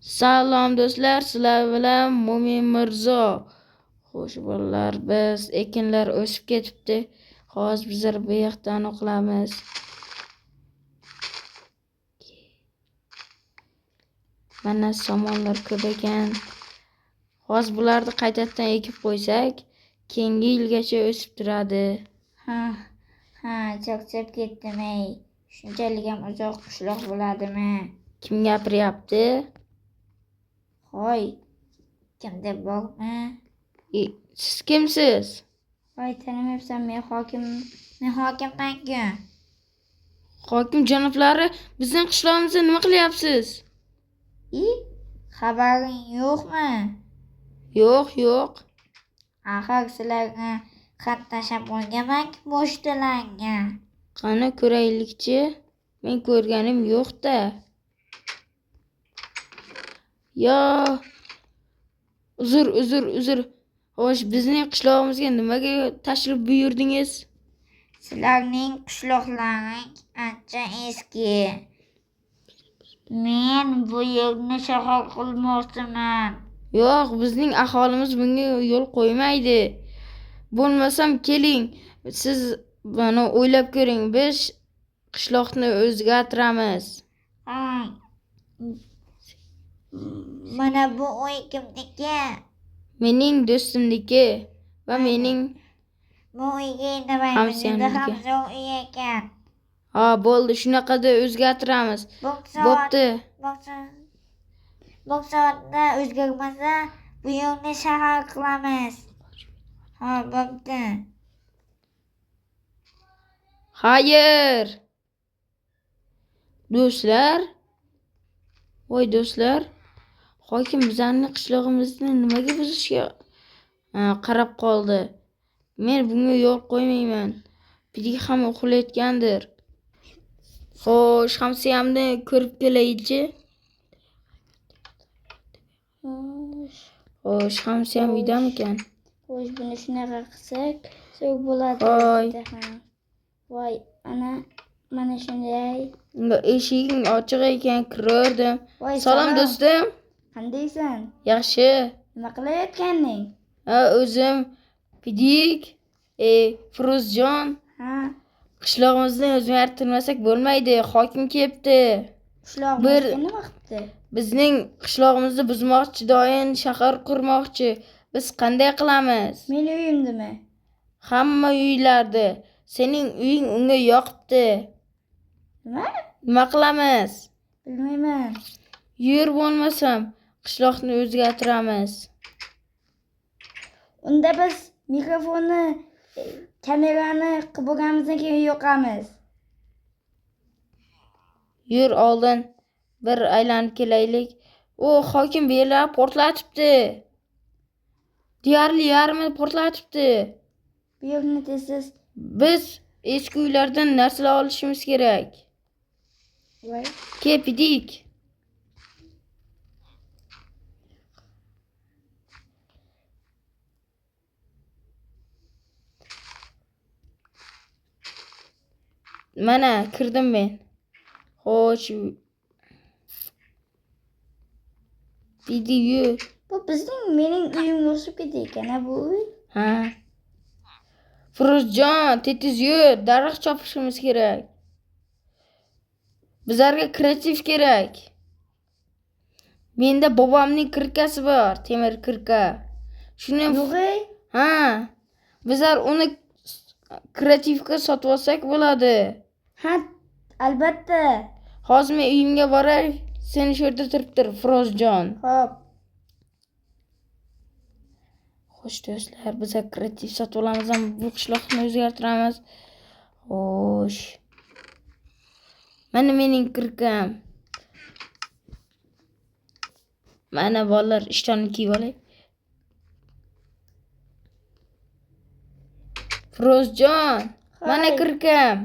Salom do'stlar, sizlar bilan Mo'min Mirzo. Xo'sh bolalar, biz ekinlar o'sib ketibdi. Hozir bizlar bu yoqdan o'qilamiz. Mana somonlar ko'p ekan. Hozir bularni qaytadan ekib qo'ysak, keyingi yilgacha o'sib turadi. Ha, ha, charchab ketdim ey. Shunchalik ham uzoq qishloq bo'ladimi? Kim gapiryapti? Hoy, kim deb bormi? Siz kimsiz? Voy, tanimayapsan, men hokim, men hokimman-ku. Hokim janoblari, bizning qishlog'imizda nima qilyapsiz? I, xabaring yo'qmi? Yo'q, yo'q. Axir sizlarga xat tashlab qo'yganman-ku pochtalarga. Qani ko'raylikchi? Men ko'rganim yo'q-da. Yo, uzr, uzr, uzr. Xo'sh, bizning qishlog'imizga nimaga tashrif buyurdingiz? Sizlarning qishloqlaring ancha eski. Men bu yerni shahar qilmoqchiman. Yo'q, bizning aholimiz bunga yo'l qo'ymaydi. Bo'lmasam keling, siz buni o'ylab ko'ring. Biz qishloqni o'zgartiramiz. Ay, mana bu uy kimniki? Mening do'stimniki va mening Bu uyga indamayman, juda ham hamsiyamniki. zo'r uy ekan. Ha, bo'ldi, shunaqada o'zgartiramiz. Bo'pti. Bu soatda o'zgarmasa, bu yerni shahar qilamiz. Ha, bo'pti. Xayr. Do'stlar, voy do'stlar, hokim bizning qishlog'imizni nimaga buzishga qarab qoldi? Men bunga yo'l qo'ymayman. Pidik ham uxlayotgandir. Xo'sh, hamsiyamni ko'rib kelaychi. Xo'sh, hamsiyam uydamikan? Xo'sh, buni shunaqa qilsak, zo'r bo'ladi. Voy. Voy, ana mana shunday. Eshiging ochiq ekan, kirardim. Voy, Salom do'stim. Qandaysan? Yaxshi. Nima qilayotganding? Ha, o'zim Pidik, Firuzjon. Ha, Qishlog'imizni o'zgartirmasak bo'lmaydi. Hokim kelibdi. qishlog'imizga nima qilibdi? Bizning qishlog'imizni buzmoqchi, doim shahar qurmoqchi. Biz qanday qilamiz? Meni uyimdimi? Hamma uylarda. Sening uying unga yoqibdi. Nima? Nima qilamiz? Bilmayman. Yur bo'lmasam qishloqni o'zgartiramiz. Unda biz mikrofonni, kamerani qilib bo'lganimizdan keyin yoqamiz. Yur oldin bir aylanib kelaylik. O, hokim bu yerlarni portlatibdi. Deyarli yarmini portlatibdi. Bu yerni tez-tez. Biz eski uylardan narsalar olishimiz kerak. Voy. Kel, Pidik. Mana kirdim men. Xo'sh. Pidik yur. Bu bizning mening uyimga o'xshab ketdi ekan, ha bu uy. Ha. Firuzjon, tez yur, daraxt chopishimiz kerak. Bizlarga kreativ kerak. Menda bobomning kirkasi bor, temir kirka. Shuni Yo'q ey. Ha. Bizlar uni kreativga sotib olsak bo'ladi. Ha, albatta. Hozir men uyimga boray, sen shu yerda turib tur, Firuzjon. Xo'p. Xo'sh do'stlar, biz kreativ sotib olamiz ham bu qishloqni o'zgartiramiz. Xo'sh. Mana mening kirkam. Mana bolalar, ishtonni kiyib olay. Firuzjon, mana kirkam.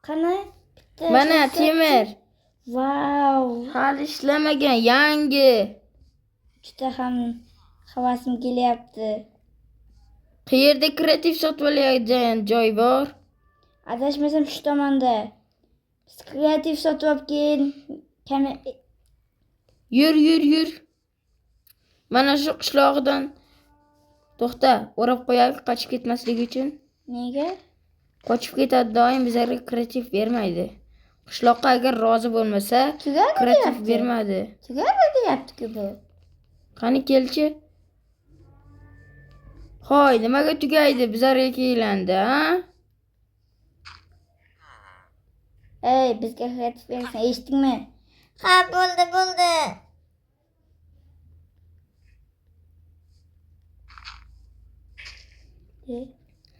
Qani? Bitta Mana temir. Vau. Hali ishlamagan, yangi. Juda ham havasim kelyapti. Qayerda kreativ sotib oladigan joy bor? Adashmasam shu tomonda. Biz kreativ sotib olib keyin Yur, yur, yur. Mana shu qishlog'idan to'xta, o'rab qo'yaylik qochib ketmasligi uchun. Nega? Qochib ketadi, doim bizlarga kreativ bermaydi. Qishloqqa agar rozi bo'lmasa, Tugadi kreativ deyapti. bermadi. Tugadi deyapti-ku bu. Qani kelchi? Hoy, nimaga tugaydi? Bizlarga kelandi, ha? Ey, bizga kreativ bersin, eshitdingmi? Ha, bo'ldi, bo'ldi.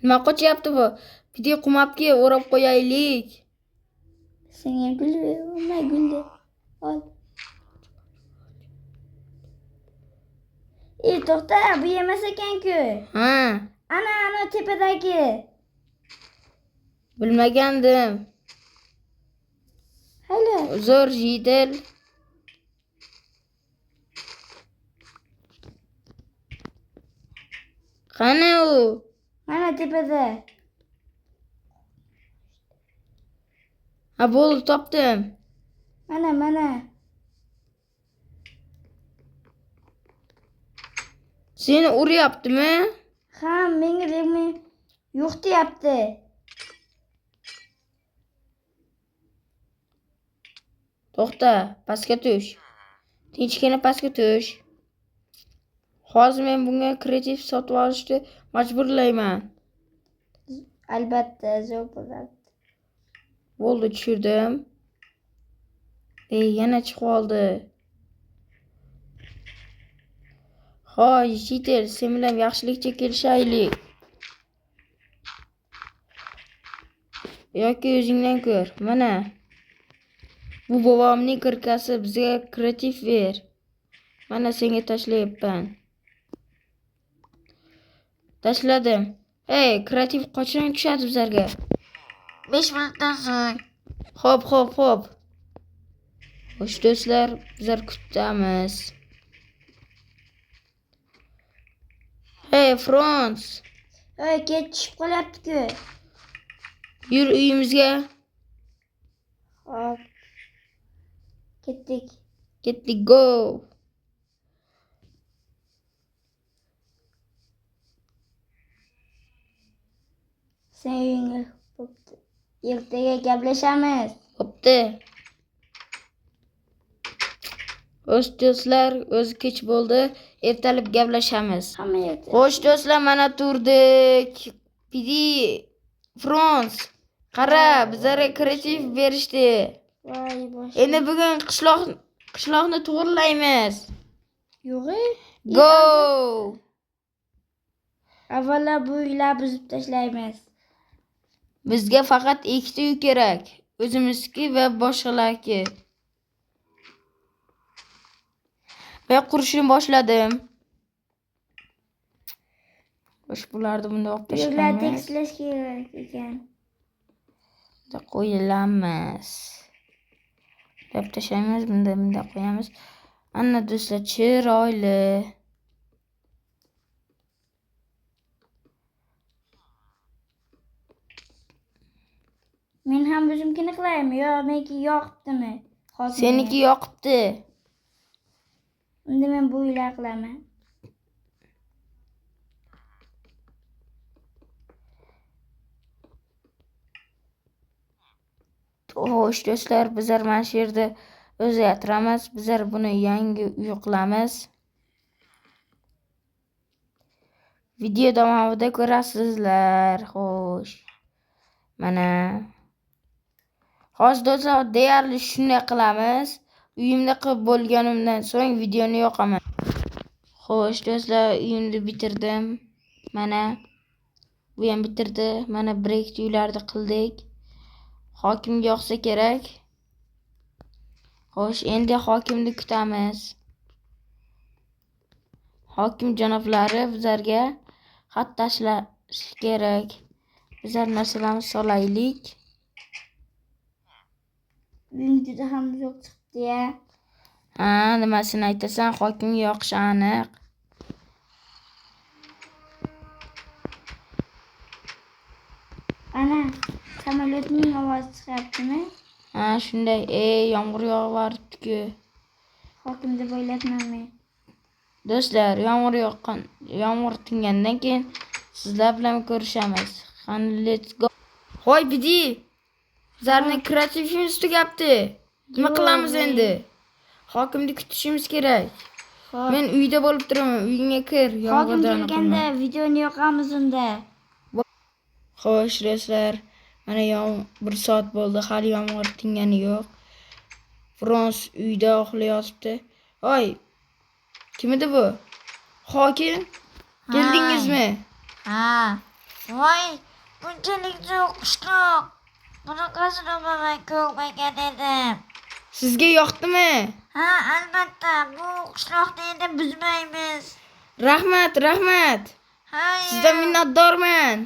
Nima qochyapti bu? Pidi qumabki o'rab qo'yaylik. Senga gul berma, gulni. Ol. Ey, to'xta, bu yemas ekan-ku. Ha. Ana, ana tepadagi. Bilmagandim. Hali. Zo'r jidel. Qani u? Mana tepada. Ha, bo'ldi, topdim. Mana, mana. Seni uryaptimi? Ha, menga men yo'q deyapti. To'xta, pastga tush. Tinchgina pastga tush. Hozir men bunga kreativ sotib olishni majburlayman. Albatta, zo'r bo'ladi. Bo'ldi, tushirdim. Ey, yana chiqib oldi. Hoy, Jitel, sen bilan yaxshilikcha kelishaylik. Yoki o'zingdan ko'r. Mana. Bu bobomning kirkasi, bizga kreativ ber. Mana senga tashlayapman. Tashladim. Ey, kreativ qachon tushadi bizlarga? 5 minutdan so'ng. Xo'p, xo'p, xo'p. Xo'sh do'stlar, bizlar kutamiz. Hey, Frons. Ey, kech tushib qolyapti-ku. Yur uyimizga. Xo'p. Ketdik. Ketdik, go. Sen uyingga bo'pti. Ertaga gaplashamiz. Bo'pti. Xo'sh do'stlar, o'zi kech bo'ldi. Ertalab gaplashamiz. Hamma erta. Xo'sh do'stlar, mana turdik. Pidi Frons, qara, bizlarga kreativ berishdi. Voy bosh. Endi bugun qishloqni to'g'rilaymiz. Yo'q-e. Go. Avvalo bu uylarni buzib tashlaymiz. Bizga faqat ikkita uy kerak. O'zimizniki va boshqalarniki. Men qurishni boshladim. Xo'sh, bularni bunda olib Uylarni tashlaymiz. tekislash kerak ekan. Bunda qo'yilamiz. Olib tashlaymiz, bunda bunda qo'yamiz. Ana do'stlar, chiroyli. Men ham o'zimkini qilaymi? Yo, meniki yoqibdimi? Hozir Seniki yoqibdi. Unda men bu uylar qilaman. Xo'sh do'stlar, bizlar mana shu yerda o'zgartiramiz. Bizlar buni yangi uy qilamiz. Video davomida ko'rasizlar. Xo'sh. Mana. Hozir do'stlar, deyarli shunday qilamiz. Uyimni qilib bo'lganimdan so'ng videoni yoqaman. Xo'sh do'stlar, uyimni bitirdim. Mana bu ham bitirdi. Mana bir ikkita uylarni qildik. Hokimga yoqsa kerak. Xo'sh, endi hokimni kutamiz. Hokim janoblari bizlarga xat tashlash kerak. Bizlar narsalarimizni solaylik. Uyim juda ham zo'r chiqdi-ya. Ha, nimasini aytasan, hokimga yoqishi aniq. Ana, samolyotning ovozi chiqyaptimi? Ha, shunday. Ey, yomg'ir yog'yapti-ku. Hokim deb o'ylabman men. Do'stlar, yomg'ir yoqqan, yomg'ir tingandan keyin sizlar bilan ko'rishamiz. Qani, let's go. Hoy, bidi. Bizlarning kreativimiz tugabdi. Nima Yo'q, qilamiz ey. endi? Hokimni kutishimiz kerak. Xo'p. Men uyda bo'lib turaman. Uyingga kir. Hokim Yomg'irdan kelganda videoni yoqamiz unda. Xo'sh, do'stlar, mana bir soat bo'ldi, hali yomg'ir tingani yo'q. Frons uyda uxlayotibdi. Voy, kim edi bu? Hokim? Keldingizmi? Ha. Voy, bunchalik zo'r qishloq. Bunaqasini men ko'rmagan edim. Sizga yoqdimi? Ha, albatta, bu qishloqni endi buzmaymiz. Rahmat, rahmat. Ha, Sizdan minnatdorman.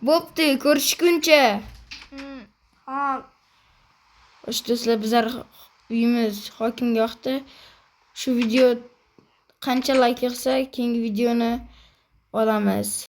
Bo'pti, ko'rishguncha. Xo'p. Xo'sh, do'stlar, bizlar uyimiz hokimga yoqdi. Shu video qancha like yig'sa, keyingi videoni olamiz.